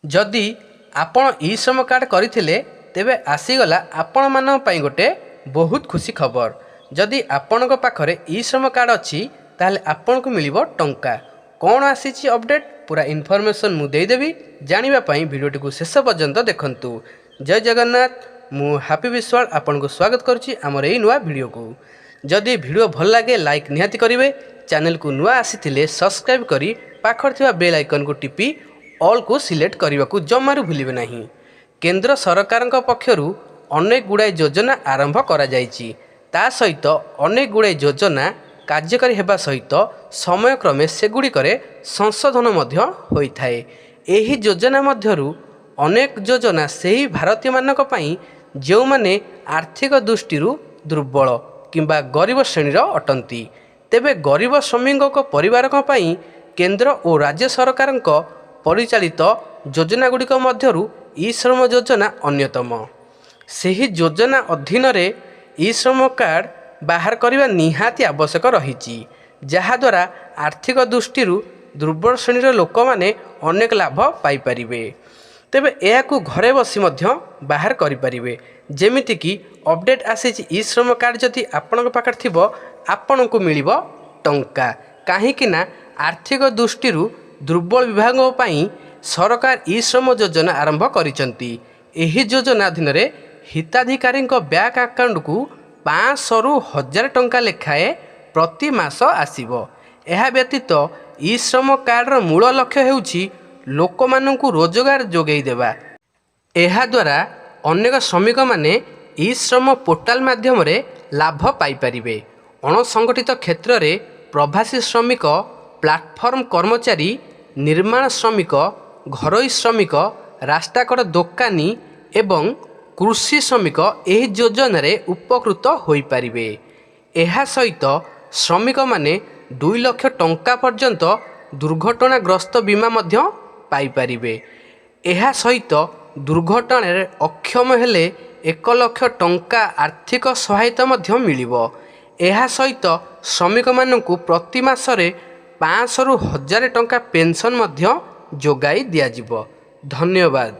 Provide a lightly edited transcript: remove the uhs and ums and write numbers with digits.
ଯଦି ଆପଣ ଇ ଶ୍ରମ କାର୍ଡ଼ କରିଥିଲେ, ତେବେ ଆସିଗଲା ଆପଣମାନଙ୍କ ପାଇଁ ଗୋଟେ ବହୁତ ଖୁସି ଖବର। ଯଦି ଆପଣଙ୍କ ପାଖରେ ଇ ଶ୍ରମ କାର୍ଡ଼ ଅଛି, ତାହେଲେ ଆପଣଙ୍କୁ ମିଳିବ ଟଙ୍କା। କ'ଣ ଆସିଛି ଅପଡ଼େଟ୍, ପୁରା ଇନଫର୍ମେସନ୍ ମୁଁ ଦେଇଦେବି। ଜାଣିବା ପାଇଁ ଭିଡ଼ିଓଟିକୁ ଶେଷ ପର୍ଯ୍ୟନ୍ତ ଦେଖନ୍ତୁ। ଜୟ ଜଗନ୍ନାଥ। ମୁଁ ହାପି ବିଶ୍ୱାଳ ଆପଣଙ୍କୁ ସ୍ୱାଗତ କରୁଛି ଆମର ଏଇ ନୂଆ ଭିଡ଼ିଓକୁ। ଯଦି ଭିଡ଼ିଓ ଭଲ ଲାଗେ, ଲାଇକ୍ ନିହାତି କରିବେ। ଚ୍ୟାନେଲକୁ ନୂଆ ଆସିଥିଲେ ସବସ୍କ୍ରାଇବ୍ କରି ପାଖରେ ଥିବା ବେଲ୍ ଆଇକନ୍କୁ ଟିପି ଅଲ୍କୁ ସିଲେକ୍ଟ କରିବାକୁ ଜମାରୁ ଭୁଲିବେ ନାହିଁ। କେନ୍ଦ୍ର ସରକାରଙ୍କ ପକ୍ଷରୁ ଅନେକ ଗୁଡ଼ାଏ ଯୋଜନା ଆରମ୍ଭ କରାଯାଇଛି। ତା ସହିତ ଅନେକ ଗୁଡ଼ାଏ ଯୋଜନା କାର୍ଯ୍ୟକାରୀ ହେବା ସହିତ ସମୟକ୍ରମେ ସେଗୁଡ଼ିକରେ ସଂଶୋଧନ ମଧ୍ୟ ହୋଇଥାଏ। ଏହି ଯୋଜନା ମଧ୍ୟରୁ ଅନେକ ଯୋଜନା ସେହି ଭାରତୀୟମାନଙ୍କ ପାଇଁ, ଯେଉଁମାନେ ଆର୍ଥିକ ଦୃଷ୍ଟିରୁ ଦୁର୍ବଳ କିମ୍ବା ଗରିବ ଶ୍ରେଣୀର ଅଟନ୍ତି। ତେବେ ଗରିବ ଶ୍ରମିକଙ୍କ ପରିବାରଙ୍କ ପାଇଁ କେନ୍ଦ୍ର ଓ ରାଜ୍ୟ ସରକାରଙ୍କ ପରିଚାଳିତ ଯୋଜନାଗୁଡ଼ିକ ମଧ୍ୟରୁ ଇ ଶ୍ରମ ଯୋଜନା ଅନ୍ୟତମ। ସେହି ଯୋଜନା ଅଧୀନରେ ଇ ଶ୍ରମ କାର୍ଡ଼ ବାହାର କରିବା ନିହାତି ଆବଶ୍ୟକ ରହିଛି, ଯାହାଦ୍ୱାରା ଆର୍ଥିକ ଦୃଷ୍ଟିରୁ ଦୁର୍ବଳ ଶ୍ରେଣୀର ଲୋକମାନେ ଅନେକ ଲାଭ ପାଇପାରିବେ। ତେବେ ଏହାକୁ ଘରେ ବସି ମଧ୍ୟ ବାହାର କରିପାରିବେ। ଯେମିତିକି ଅପଡ଼େଟ୍ ଆସିଛି, ଇ ଶ୍ରମ କାର୍ଡ଼ ଯଦି ଆପଣଙ୍କ ପାଖରେ ଥିବ, ଆପଣଙ୍କୁ ମିଳିବ ଟଙ୍କା। କାହିଁକି ନା ଆର୍ଥିକ ଦୃଷ୍ଟିରୁ ଦୁର୍ବଳ ବିଭାଗଙ୍କ ପାଇଁ ସରକାର ଇ ଶ୍ରମ ଯୋଜନା ଆରମ୍ଭ କରିଛନ୍ତି। ଏହି ଯୋଜନା ଅଧୀନରେ ହିତାଧିକାରୀଙ୍କ ବ୍ୟାଙ୍କ ଆକାଉଣ୍ଟକୁ 500ରୁ 1000 ଟଙ୍କା ଲେଖାଏଁ ପ୍ରତି ମାସ ଆସିବ। ଏହା ବ୍ୟତୀତ ଇ ଶ୍ରମ କାର୍ଡ଼ର ମୂଳ ଲକ୍ଷ୍ୟ ହେଉଛି ଲୋକମାନଙ୍କୁ ରୋଜଗାର ଯୋଗାଇ ଦେବା। ଏହାଦ୍ୱାରା ଅନେକ ଶ୍ରମିକମାନେ ଇ ଶ୍ରମ ପୋର୍ଟାଲ ମାଧ୍ୟମରେ ଲାଭ ପାଇପାରିବେ। ଅଣସଂଗଠିତ କ୍ଷେତ୍ରରେ ପ୍ରବାସୀ ଶ୍ରମିକ, ପ୍ଲାଟଫର୍ମ କର୍ମଚାରୀ, ନିର୍ମାଣ ଶ୍ରମିକ, ଘରୋଇ ଶ୍ରମିକ, ରାସ୍ତାକଡ଼ ଦୋକାନୀ ଏବଂ କୃଷି ଶ୍ରମିକ ଏହି ଯୋଜନାରେ ଉପକୃତ ହୋଇପାରିବେ। ଏହା ସହିତ ଶ୍ରମିକମାନେ 2 ଲକ୍ଷ ଟଙ୍କା ପର୍ଯ୍ୟନ୍ତ ଦୁର୍ଘଟଣାଗ୍ରସ୍ତ ବୀମା ମଧ୍ୟ ପାଇପାରିବେ। ଏହା ସହିତ ଦୁର୍ଘଟଣାରେ ଅକ୍ଷମ ହେଲେ 1 ଲକ୍ଷ ଟଙ୍କା ଆର୍ଥିକ ସହାୟତା ମଧ୍ୟ ମିଳିବ। ଏହା ସହିତ ଶ୍ରମିକମାନଙ୍କୁ ପ୍ରତି ମାସରେ 500ରୁ 1000 ଟଙ୍କା ପେନ୍ସନ୍ ମଧ୍ୟ ଯୋଗାଇ ଦିଆଯିବ। ଧନ୍ୟବାଦ।